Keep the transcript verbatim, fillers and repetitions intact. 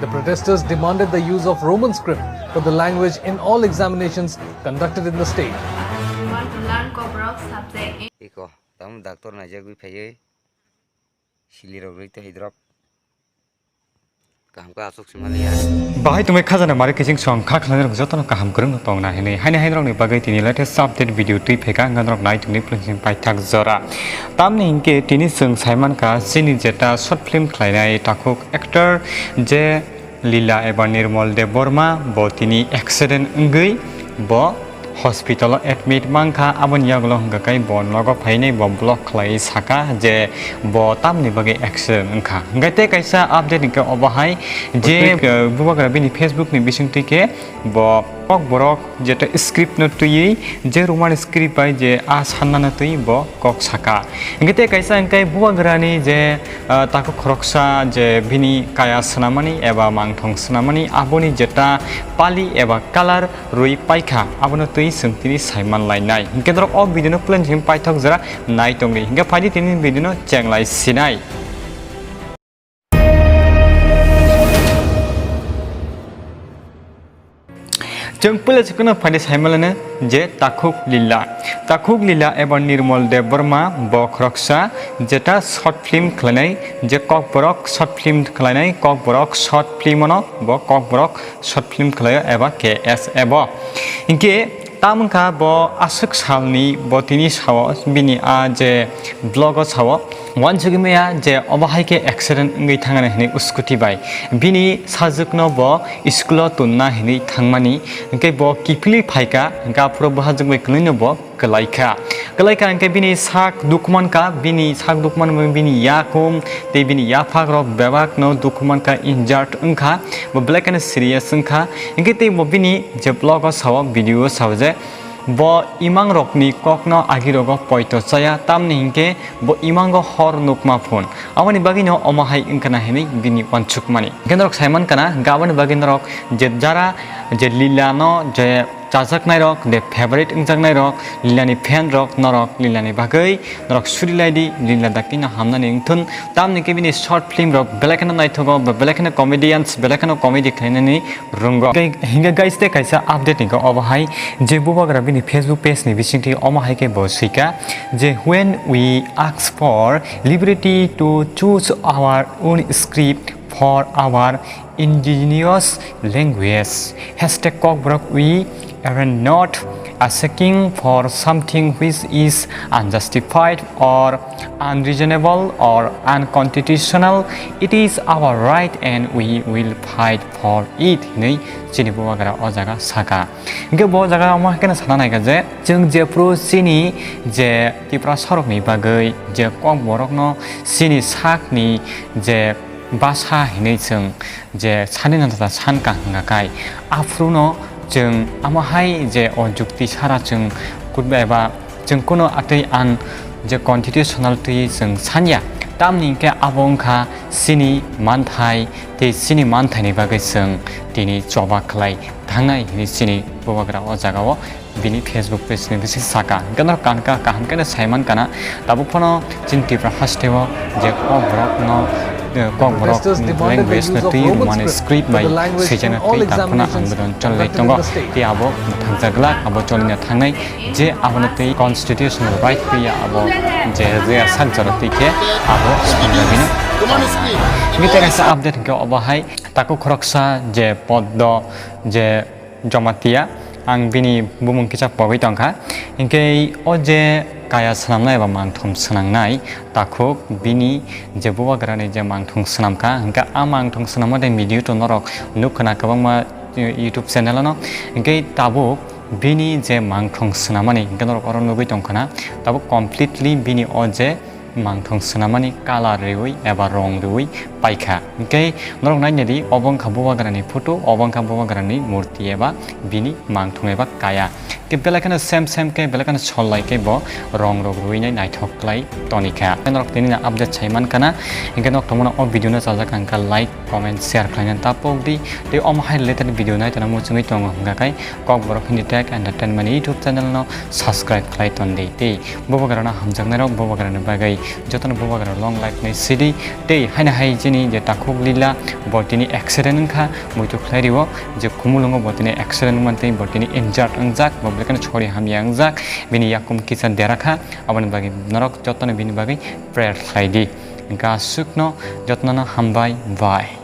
The protesters demanded the use of Roman script for the language in all examinations conducted in the state. We want to learn Kokborok subject in Iko, tamo doctor naijagwi phaiwi silirok rwi tei hidrop. Kaham khe aswk sima liya. Bahai tongwi khajana mari kiching song kha khlai rok jotono kaham kwrwng no tongna hinwi haini haini rokni bagwi tini latest update video twi phaikha wngkha norok nai tongni phlwng sing paithak jora. Tamni hinkhe tini chwng saimankha chini jeta short film khlainai takhuk actor je Lila eba Nirmal Debbarma bo tini accident wngwi bo hospital o admit mankha, aboni yagulo hwnkha khe bo nogo phainai bo vlog khlaiwi sakha je bo tamni bagwi accident wngkha. Hwnkhe tei kaisa update hwnkhe obo hai je, uh, bubagra bini Facebook ni bisingtwi khe bo Kokborok jeta script no twiwi je Roman script bai je a sanna no twi bo kok saka. Hwnkhe tei kaisa hwnkhe bubagrani je, uh, takhuk khoroksa je bini kaya swnamani eba mangthong swnamani aboni jeta pali eba colour rwi paikha, abono twi chwng tini saiman lainai. Hwnkhe norok o video no plan simi paithak jora nai tongdi. Hwnkhe phaidi tini video no chenglai sinai. Chwng puila chwngno phaidi saimalano je Takhuk Lila. Takhuk Lila eba Nirmal Debbarma bo khoroksa jeta short film khlainai, je Kokborok short film khlainai, Kokborok short film ono bo Kokborok short film khlaio eba K S F o. Hinkhe tamwngkha bo aswk salni bo tini sao bini a je vlog o sao uansugwi maya je obo hai khe accident wngwi thangani hinwi scooty bai bini sajwkno bo school o tunna hinwi thangmani, hinkhe bo kiphilwi phaikha, hinkhe aphuru bo sajwk bai kwlwino bo kwlaikha. Kwlaikha hwnkhe bini sak dukhumankha, bini sak dukhuman bini yakum tei bini yaphakrok bebakno dukhumankha, injured wngkha, bo belai kheno serious wngkha. Hinkhe tei bo bini je vlog o sao, video o sao je bo imangrokni kokno agirogo poito chaya, tamni hinkhe bo imango hor nukma phun. Aboni bagwino omo hai wngkha na hinwi bini uansukmani. Hinkhe norok saimankha na, hinkhe aboni bagwi norok je jara je Lila no je chajaknairok, de favorite wngjaknairok, Lilani fan rok, norok Lilani bagwi norok suri lai di, Lila dakti no hamnani wngthun. Tamni khe bini short film rok belai kheno naithogo, ba belai kheno comedians, belai kheno comedy khlainani rwngo. Hinkhe, hinkhe guys, tei kaisa update hinkhe obo hai je bubagra bini Facebook page ni bisingtwi omo hai khe bo swika je, "When we ask for liberty to choose our own script for our indigenous language. Hashtag Kokborok, we are not asking for something which is unjustified or unreasonable or unconstitutional. It is our right and we will fight for it," hinwi chini bubagra o jaga saka. Hinkhe bo jaga omo hai kheno sana naikha je, chwng jephru chini je Tiprasarokni bagwi je Kokborokno chini sakni je basa hinwi chwng je sani nanta sankha hwnkha khai, aphuru no chwng amo hai je o jukti sara chwng kutba eba chwng kuno atwi ang je constitutional twi chwng sanya, tamni hinkhe abo wngkha chini manthai tei chini manthaini bagwi chwng tini choba khlai thangnai hinwi chini bubagra o jagao bini Facebook page ni bising saka. Hinkhe norok kaham khe, kaham khe no saimankha na, tabuk phano chini Tripura hasteo je Kokborok no, eh, Kokborok language no twi Roman script bai swijak na twi tabuk phano ang bodon cholai tongo. Tei abo thangjaglak, abo cholina thangnai je abono twi constitutional right twiya abo je, je sak jora twi khe abo sanjagwino. Hinkhe tei kaisa update hinkhe obo hai takhuk khoroksa je Poddo je Jamatia, ang bini bumung kisa pogwi tongkha. Hinkhe o je kaya swnamnai eba mangthum swnangnai takhuk bini je bubagrani je mangthung swnamkha, hinkhe a mangthung swnamma de video to norok nukha na kwbangma YouTube channel ano. Hinkhe tabuk bini je mangthung swnamani hinkhe norok oro nugwi tongkha na, tabuk completely bini o je mangthung swnamani colour riwi eba rong riwi paikha. Hinkhe norok naina di, obo wngkha bubagrani photo, obo wngkha bubagrani murti eba bini mangthung eba kaya. Khe belai kheno same same khe belai kheno sol lai khe bo rong rok riwi nai naithok khlai tonikha. Norok tini na update sai mankha na, hinkhe norok tongmano o video no chajak ang kha like, comment, share khlaina ta pok di. Tei omo hai related video nai tongna muchungwi tongo hwnkha khai Kokborok Hindi Tech Entertainment YouTube channel no subscribe khlai ton di. Tei bubagrano hamjaknairok bubagrani bagwi jotono bubagra long life ni sidi. Tei haino hai je Ni je takhuk Lila, bo tini accident wngkha, muitu khlai rio, je Khumulwngo bo tini accident wngmantwi bo tini injured wngjak, bo belai kheno sori hamya wngjak, bini yakum kisa dera kha, aboni bagwi norok jotono bini bagwi prayer khlai di. Hwnkhe aswkno jotono hambai, bye.